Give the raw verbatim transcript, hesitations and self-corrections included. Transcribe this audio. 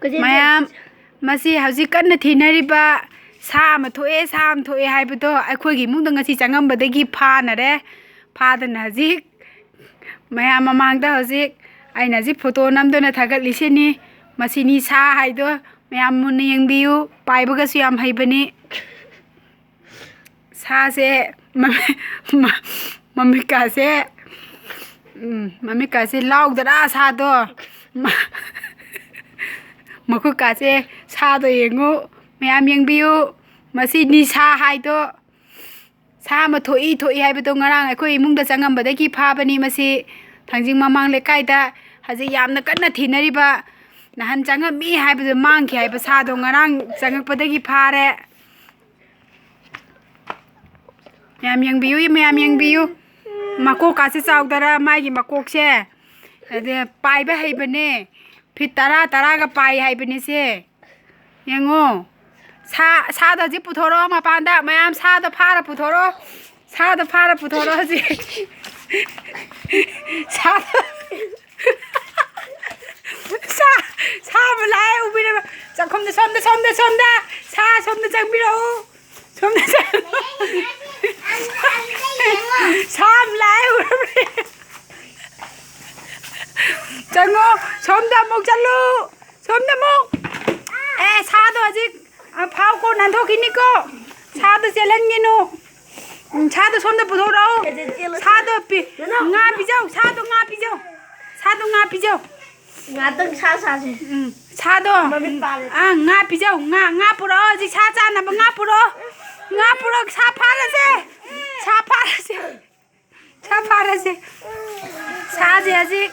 ꯃꯌꯥꯝ, ꯃꯁꯤ ꯍꯧꯖꯤꯛ ꯀꯟꯅ ꯊꯤꯅꯔꯤꯕ ꯁꯥ ꯑꯃ ꯊꯣꯛꯑꯦ, ꯁꯥ ꯑꯃ ꯊꯣꯛꯑꯦ ꯍꯥꯏꯕꯗꯣ ꯑꯩꯈꯣꯏꯒꯤ ꯏꯃꯨꯡꯗ ꯉꯁꯤ ꯆꯪꯉꯝꯕꯗꯒꯤ ꯐꯥꯅꯔꯦ꯫ ꯐꯥꯗꯅ ꯍꯧꯖꯤꯛ ꯃꯌꯥꯝ ꯃꯃꯥꯡꯗ ꯍꯧꯖꯤꯛ ꯑꯩꯅ ꯍꯧꯖꯤꯛ ꯐꯣꯇꯣ ꯅꯝꯗꯨꯅ ꯊꯥꯒꯠꯂꯤꯁꯤꯅꯤ꯫ ꯃꯁꯤꯅꯤ ꯁꯥ ꯍꯥꯏꯗꯣ꯫ ꯃꯌꯥꯝ ꯃꯨꯟꯅ ꯌꯦꯡꯕꯤꯌꯨ꯫ ꯄꯥꯏꯕꯒꯁꯨ ꯌꯥꯝ ꯍꯩꯕꯅꯤ꯫ ꯁꯥꯁꯦ ꯃꯃꯤ-, ꯃ-, ꯃꯃꯤꯠꯀꯥꯁꯦ, ꯎꯝ, ꯃꯃꯤꯠꯀꯥꯁꯦ ꯂꯥꯎꯗꯔꯥ ꯁꯥꯗꯣ? ꯃ-, ꯃꯈꯨꯠꯀꯥꯁꯦ, ꯁꯥꯗꯣ ꯌꯦꯡꯉꯨ꯫ ꯃꯌꯥꯝ ꯌꯦꯡꯕꯤꯌꯨ꯫ ꯃꯁꯤꯅꯤ ꯁꯥ ꯍꯥꯏꯗꯣ꯫ ꯁꯥ ꯑꯃ ꯊꯣꯛꯏ, ꯊꯣꯛꯏ ꯍꯥꯏꯕꯗꯣ ꯉꯔꯥꯡ ꯑꯩꯈꯣꯏ ꯏꯃꯨꯡꯗ ꯆꯪꯉꯝꯕꯗꯒꯤ ꯐꯥꯕꯅꯤ꯫ ꯃꯁꯤ ꯊꯥꯡꯖꯤꯡ ꯃꯃꯥꯡ ꯂꯩꯀꯥꯏꯗ ꯍꯧꯖꯤꯛ ꯌꯥꯝꯅ ꯀꯟꯅ ꯊꯤꯅꯔꯤꯕ, ꯅꯍꯥꯟ ꯆꯪꯉꯝꯃꯤ ꯍꯥꯏꯕꯗꯣ, ꯃꯥꯡꯈꯤ ꯍꯥꯏꯕ ꯁꯥꯗꯣ ꯉꯔꯥꯡ ꯆꯪꯉꯛꯄꯗꯒꯤ ꯐꯥꯔꯦ꯫ ꯃꯌꯥꯝ ꯌꯦꯡꯕꯤꯌꯨ, ꯃꯌꯥꯝ ꯌꯦꯡꯕꯤꯌꯨ꯫ ꯃꯀꯣꯛꯀꯥꯁꯦ ꯆꯥꯎꯗꯔ, ꯃꯥꯒꯤ ꯃꯀꯣꯛꯁꯦ꯫ ꯑꯗ ꯄꯥꯏꯕ ꯍꯩꯕꯅꯦ꯫ ꯐꯤꯠ ꯇꯔꯥ, ꯇꯔꯥꯒ ꯄꯥꯏ ꯍꯥꯏꯕꯅꯦ ꯁꯦ꯫ ꯌꯦꯡꯉꯣ꯫ ꯁꯥ, ꯁꯥꯗꯣ ꯍꯧꯖꯤꯛ ꯄꯨꯊꯣꯔꯛꯑꯣ ꯃꯄꯥꯟꯗ꯫ ꯃꯌꯥꯝ ꯁꯥꯗꯣ ꯐꯥꯔ ꯄꯨꯊꯣꯔꯛꯑꯣ꯫ ꯁꯥꯗꯣ ꯐꯥꯔ ꯄꯨꯊꯣꯔꯛꯑꯣ ꯍꯧꯖꯤꯛ꯫ ꯁꯥꯗꯣ꯫ ꯁꯥ, ꯁꯥ ꯑꯃ ꯂꯥꯛꯑꯦ, ꯎꯕꯤꯔꯕ? ꯆꯥꯛꯈꯨꯝꯗ, ꯁꯣꯝꯗ, ꯁꯣꯝꯗ, ꯁꯣꯝꯗ꯫ ꯁꯥ ꯁꯣꯝꯗ ꯆꯪꯕꯤꯔꯛꯎ꯫ ꯁꯣꯝꯗ ꯆꯪꯉꯣ꯫ ꯁꯥ ꯑꯃ ꯂꯥꯛꯑꯦ, ꯎꯔꯕ꯭ꯔ? ꯆꯪꯉꯣ꯫ ꯁꯣꯝꯗ ꯑꯃꯨꯛ ꯆꯠꯂꯨ꯫ ꯁꯣꯝꯗ ꯑꯃꯨꯛ꯫ ꯑꯦ, ꯁꯥꯗꯣ ꯍꯧꯖꯤꯛ, ꯑ, ꯐꯥꯎꯀꯣ, ꯅꯥꯟꯊꯣꯛꯈꯤꯅꯤꯀꯣ꯫ ꯁꯥꯗꯣ ꯆꯦꯜꯍꯟꯒꯤꯅꯨ꯫ ꯎꯝ, ꯁꯥꯗꯣ ꯁꯣꯝꯗ ꯄꯨꯊꯣꯔꯛꯑꯣ꯫ ꯁꯥꯗꯣ ꯄꯤ-, ꯉꯥ ꯄꯤꯖꯧ, ꯁꯥꯗꯣ ꯉꯥ ꯄꯤꯖꯧ꯫ ꯁꯥꯗꯣ ꯉꯥ ꯄꯤꯖꯧ꯫ ꯉꯥꯛꯇꯪ ꯁꯥ ꯆꯥꯁꯦ꯫ ꯎꯝ, ꯁꯥꯗꯣ꯫ ꯃꯃꯤꯠ ꯄꯥꯜꯂꯦ꯫ ꯑꯥ, ꯉꯥ ꯄꯤꯖꯧ, ꯉꯥ, ꯉꯥ ꯄꯨꯔꯛꯑꯣ, ꯍꯧꯖꯤꯛ ꯁꯥ ꯆꯥꯅꯕ ꯉꯥ ꯄꯨꯔꯛꯑꯣ꯫ ꯉꯥ ꯄꯨꯔꯛ-, ꯁꯥ ꯐꯥꯔꯁꯦ꯫ ꯁꯥ ꯐꯥꯔꯁꯦ꯫ ꯁꯥ ꯐꯥꯔꯁꯦ꯫ ꯁꯥꯁꯦ ꯍꯧꯖꯤꯛ